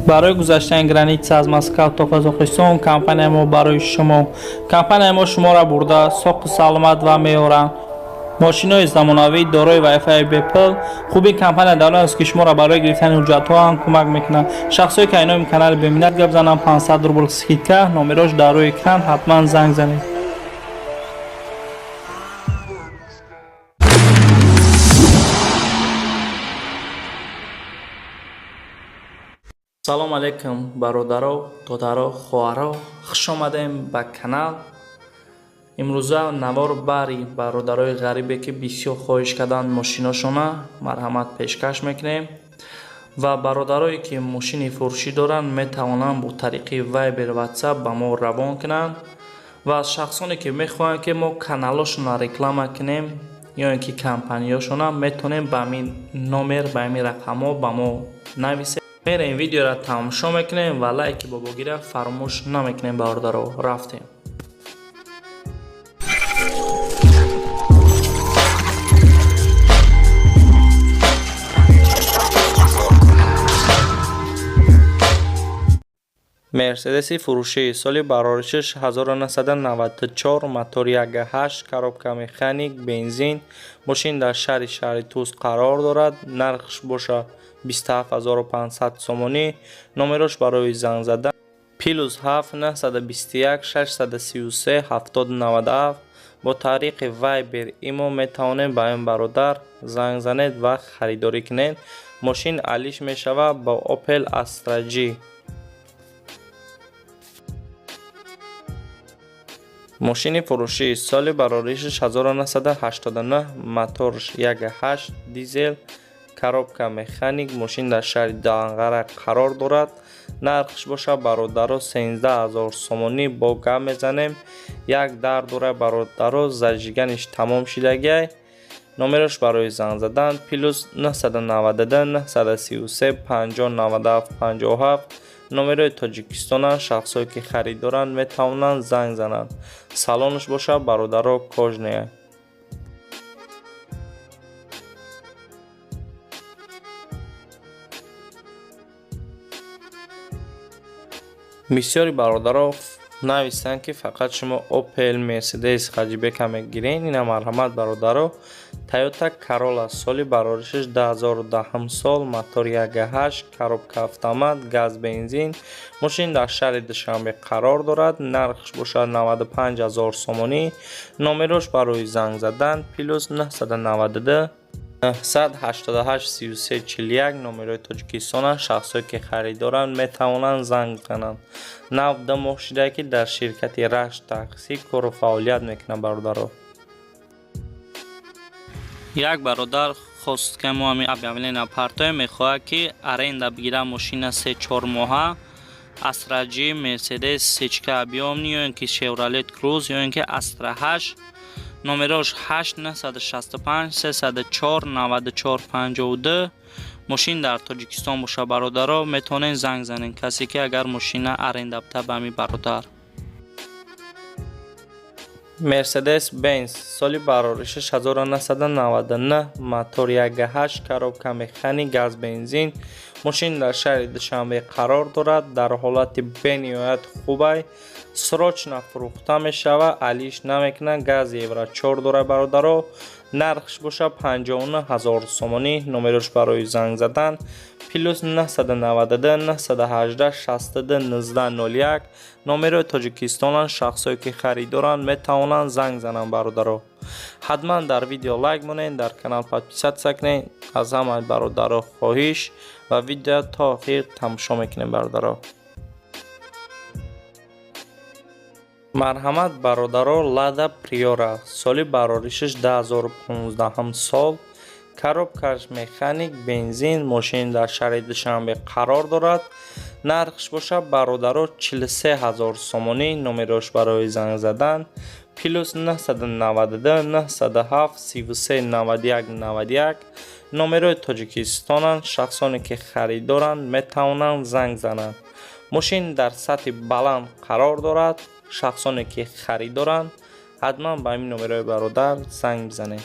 Барои гузаштани граница аз Москва то Қазоқистон компанияи мо барои шумо. Компанияи мо шуморо бурда соқу саломат ва меоранд. Мошинҳои замонавӣ дорои Wi-Fi бепул. Хуби компания дар он аст, ки шуморо барои гирифтани ҳуҷҷатҳо ҳам кӯмак мекунад. Шахсое ки айноми канали Беминнат гап зананд, 500 рубл скидка, номерош дар рӯи экран, ҳатман занг занед. Салом алейкум, бародаро, додаро, хоҳаро, хуш омадем ба канал. Имрӯза навор бари бародарои ғарибе, ки бисёр хоҳиш карданд мошиношона, марҳамат пешкаш мекунем. Ва бародарое ки мошини фурӯшӣ доранд, метавонанд бо тариқи Viber, WhatsApp ба мо равон кунанд. Ва шахсоне ки мехоҳанд, ки мо каналошонро реклама кунем ё ин ки компанияшона, метавонем ба ҳамин номер, ба ҳамин рақамҳо ба мо нависем. Мерем, видеоро тамошо мекунем ва лайки бобогира фаромӯш намекунем, бародаро. Рафтем. Мерседеси фурӯшӣ, соли бароришиш 1994, мотор 1.8, коробка механик, бензин. Мошин дар шаҳри Тӯс қарор дорад. Нархш боша 27500 сомонӣ. Номерош барои занг задан плюс 7 921 633 70 97. Бо тариқи Viber, имо метавонем ба ин бародар занг занед ва харидорӣ кунед. Мошин алиш мешавад бо Opel Astra G. Мошини фурӯшӣ, соли бароришиш 1989, моторш 1.8, дизел, коробка механик. Мошин дар шаҳри Данғара қарор дорад. Нархш боша, бародаро, 13 000 сомонӣ, бо гап мезанем. Як дар дора, бародаро, зажигания ш тамом шидагиай. Номерош барои занг задан плюс 992 933 50 97 57. Номерои Тоҷикистонанд. Шахсое ки харидоранд, метавонанд занг зананд. Салонаш боша, бародаро, кожаный. Бисёри бародаро нависанд, ки фақат шумо Opel, Mercedes, Хаҷибека мегирен. Ина, марҳамат, бародаро, Toyota Corolla, соли бароришиш 2010 сол, мотор 1.8, коробка автомат, газ, бензин. Мошин дар шаҳри Душанбе қарор дорад. Нархш бошад 95 000 сомонӣ. Номерош барои занг задан плюс 992 988 33 41. Номерои Тоҷикистонанд. Шахсое ки харидоранд, метавонанд занг зананд. Нав 2 моҳ шуда, ки дар ширкати Рашт таксӣ кору фаъолият мекунад, бародаро. Як бародар хост, ки мо ҳамин объявление партоем, мехоҳад, ки аренда бигирад мошина 3-4 моҳа: Астра G, Мерседес сечка объёмный ё ин ки Шевролет Круз, ё ин ки Астра 8. Номерош 8 965 304 94 52. Мошин дар Тоҷикистон боша, бародаро, метавонед занг занед, касе ки агар мошина аренда бита ба ҳамин бародар. Мерседес Бенз, соли бароришиш 1999, мотор 1.8, коробка механик, газ, бензин. Мошин дар шаҳри Душанбе қарор дорад, дар ҳолати бениҳоят хубай, срочно фурӯхта мешавад, алиш намекунад, газ евро 4 дорад, бародаро. Нархш боша 59 000 сомонӣ. Номерош барои занг задан плюс 992 918 62 19 01. Номерои Тоҷикистонанд. Шахсое ки харидоранд, метавонанд занг зананд. Бародаро, ҳатман дар видео лайк монед, дар канал подписаться кунед, аз ҳамаи бародаро хоҳиш, ва видео то охир тамошо мекунем, бародаро. Марҳамат, бародаро, Лада Приора, соли бароришиш 2015 сол, коробка ш механик, бензин. Мошин дар шаҳри Душанбе қарор дорад. Нархш бошад, бародаро, 43 000 сомонӣ. Номерош барои занг задан плюс 992 907 33 91 91. Номерои Тоҷикистонанд. Шахсоне ки харидоранд, метавонанд занг зананд. Мошин дар сатҳи баланд қарор дорад. Шахсоне ки харидоранд, ҳатман ба ҳамин номерои бародар занг бизанед.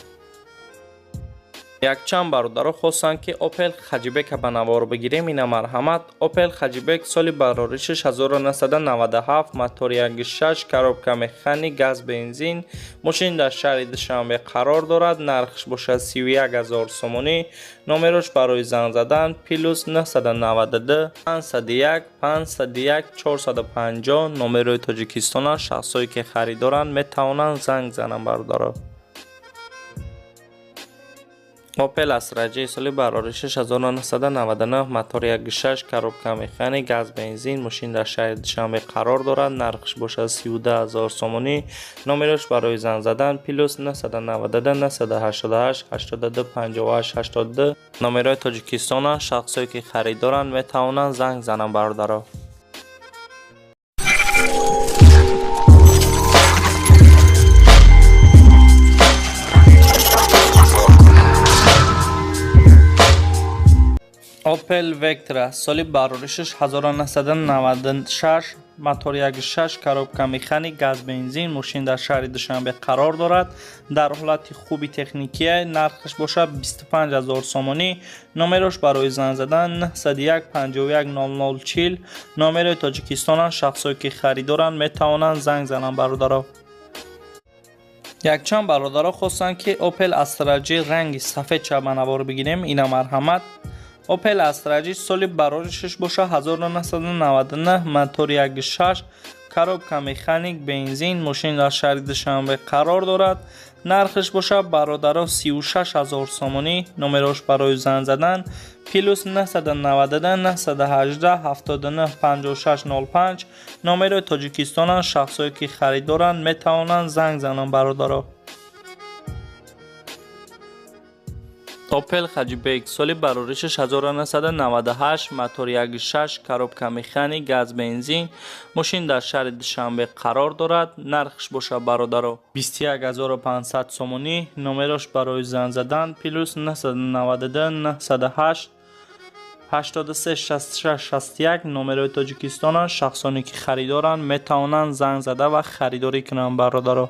Якчанд бародаро хостанд, ки Opel Hatchback ба навор бигирем. Ина марҳамат, Opel Hatchback, соли бароришаш 1997, мотори 1.6, коробка механик, газ бензин. Мошин дар шаҳри Душанбе қарор дорад, нархш бошад 31 000 сомонӣ. Номерош барои занг задан плюс 992 501 501 450, номерои Тоҷикистона. Шахсое ки харидоранд, метавонанд занг зананд, бародаро. Opel Astra J, соли бароришаш 1999, мотор 1.6, коробка механик, газ бензин. Мошин дар шаҳри Душанбе қарор дорад, нархш бошад 32 000 сомонӣ. Номерош барои занг задан плюс 992 988 82 58 82, номерои Тоҷикистона. Шахсое ки харидоранд, метавонанд занг зананд, бародаро. Opel Vectra, соли бароришаш 1996, мотор 1.6, коробка механик, газ бензин. Мошин дар шаҳри Душанбе қарор дорад, дар ҳолати хуби техникия, нархаш бошад 25 000 сомонӣ. Номерош барои занг задан 901 51 00 40, номерои Тоҷикистонанд. Шахсое ки харидоранд, метавонанд занг зананд, бародаро. Якчанд бародаро хостанд, ки Opel Astra J ранги сафед ча ба навор бигирем. Ина марҳамат, Opel Astra J, соли бароришаш боша 1999, мотори 1.6, коробка механик, бензин. Мошин дар шаҳри Душанбе қарор дорад, нархаш боша, бародаро, 36 000 сомонӣ. Номерош барои занг задан плюс 992 918 79 56 05, номерои Тоҷикистонанд. Шахсое ки харидоранд, метавонанд занг зананд, бародаро. Opel Hatchback, соли бароришаш 1998, мотор 1.6, коробка механик, газ бензин. Мошин дар шаҳри Душанбе қарор дорад, нархш бошад, бародаро, 21500 сомонӣ. Номерош барои занг задан плюс 992 908 83 66 61, номерои Тоҷикистонанд. Шахсоне ки харидоранд, метавонанд занг зада ва харидорӣ кунанд, бародаро.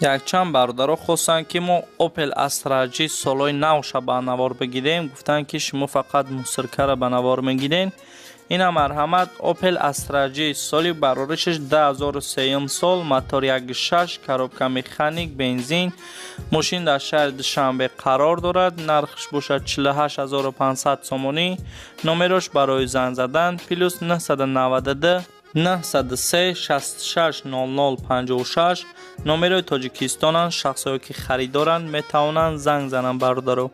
Якчанд бародаро хостанд, ки мо Opel Astra J солҳои навша ба навор бигирем. Гуфтанд, ки шумо фақат мусорка ра ба навор мегирен. Ина марҳамат, Opel Astra J, соли бароришаш 2003 сол, мотор 1.6, коробка механик, бензин. Мошин дар шаҳри Душанбе қарор дорад, нархш бошад 48500 сомонӣ. Номерош барои занг задан плюс 992 903 66 00 56, номерои Тоҷикистонанд. Шахсое ки харидоранд, метавонанд занг зананд, бародаро.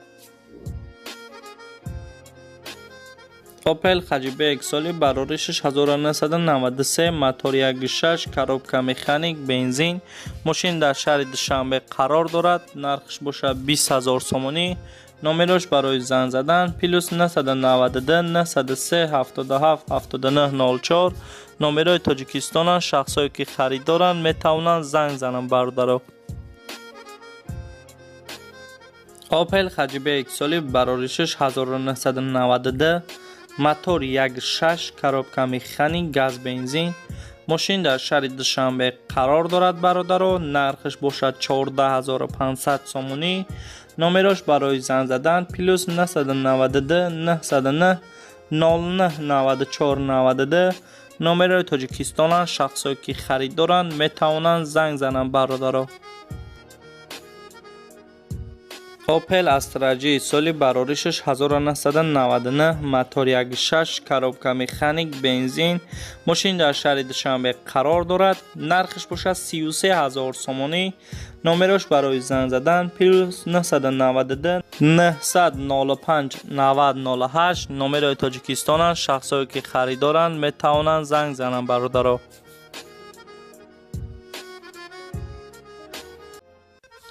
Opel Hatchback, соли бароришаш 1993, мотор 1.6, коробка механик, бензин. Мошин дар шаҳри Душанбе қарор дорад, нархш бошад 20 000 сомонӣ. Номерош барои занг задан плюс 992 903 77 79 04, номерои Тоҷикистонанд. Шахсое ки харидоранд, метавонанд занг зананд, бародаро. Opel Hatchback, соли бароришаш 1992, мотор 1.6, коробка механик, газ бензин. Мошин дар шаҳри Душанбе қарор дорад, бародаро, нархаш бошад 14500 сомонӣ. Номерош барои занг задан плюс 992 909 09 94 92, номерои Тоҷикистонанд. Шахсое ки харидоранд, метавонанд занг зананд, бародаро. Opel Astra J, соли бароришаш 1999, мотор 1.6, коробка механик, бензин. Мошин дар шаҳри Душанбе қарор дорад, нархаш бошад 33 000 сомонӣ. Номерош барои занг задан плюс 992 905 90 08, номерои Тоҷикистонанд. Шахсое ки харидоранд, метавонанд занг зананд, бародаро.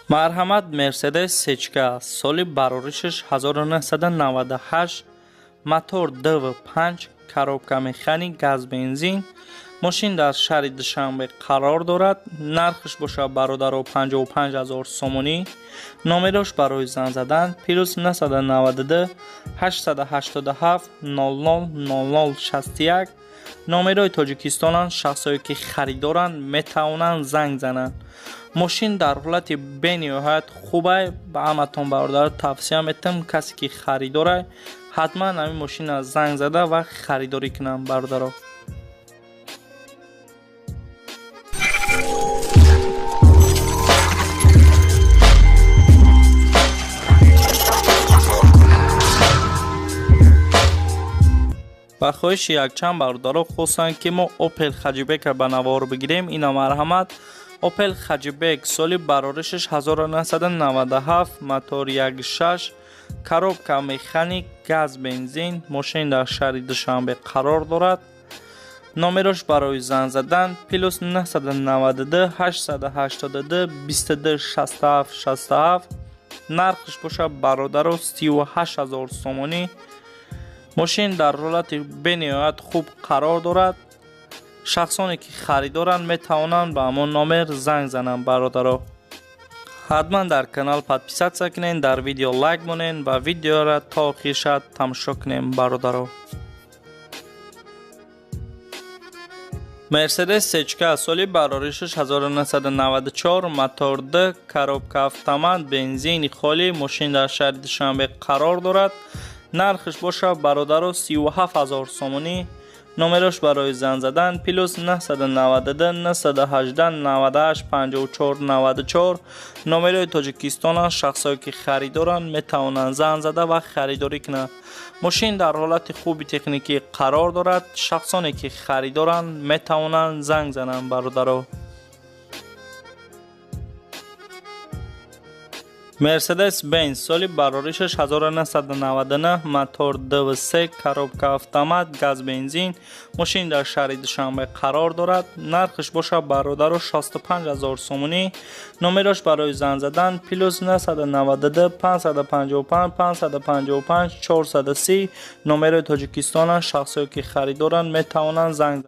Марҳамат, Мерседес Сечка, соли бароришаш 1998, мотор 2.5, коробка механик, газ бензин. Мошин дар шаҳри Душанбе қарор дорад, нархаш бошад, бародаро, 55 000 сомонӣ. Номерош барои занг задан плюс 992 887 00 00 61, номерои Тоҷикистонанд. Шахсое ки харидоранд, метавонанд занг зананд. Мошин дар ҳолати бениҳоят хубай. Ба ҳаматон, бародаро, тавсия метам, касе ки харидорай, ҳатман ҳамин мошина занг зада ва харидорӣ кунам, бародаро. Ба хоҳиши якчанд бародаро хостанд, ки мо Опел Хаҷибека ба навор бигирем. Ина, марҳамат, Опел Хаҷибек, соли бароришаш 1997, мотор 1.6, коробка механик, газ бензин. Мошин дар шаҳри Душанбе қарор дорад. Номерош барои занг задан плюс 992 882 22 67 67. Нархш бошад, бародаро, 38 ҳазор сомонӣ. Мошин дар ҳолати бениҳоят хуб қарор дорад. Шахсоне ки харидоранд, метавонанд ба ҳамон номер занг зананд. Бародаро, ҳатман дар канал подписаться кунед, дар видео лайк монед ва видеоро то охирша тамошо кунем, бародаро. Мерседес Сечка, соли бароришаш 1994, мотор д, коробка автомат, бензини холӣ. Мошин дар шаҳри Душанбе қарор дорад. Нархш бошад, бародаро, 37 ҳазор сомонӣ. Номерош барои занг задан плюс 992 918 98 54 94. Номерои Тоҷикистонанд. Шахсое ки харидоранд, метавонанд занг зада ва харидорӣ кунанд. Мошин дар ҳолати хуби техникӣ қарор дорад. Шахсоне ки харидоранд, метавонанд занг зананд, бародаро. Мерседес Бенз, соли бароришаш 1999, мотор 2.3, коробка автомат, газ бензин. Мошин дар шаҳри Душанбе қарор дорад. Нархш бошад, бародаро, 65 ҳазор сомонӣ. Номерош барои занг задан плюс 992 555 555 430. Номерои Тоҷикистонанд. Шахсое ки харидоранд, метавонанд занг.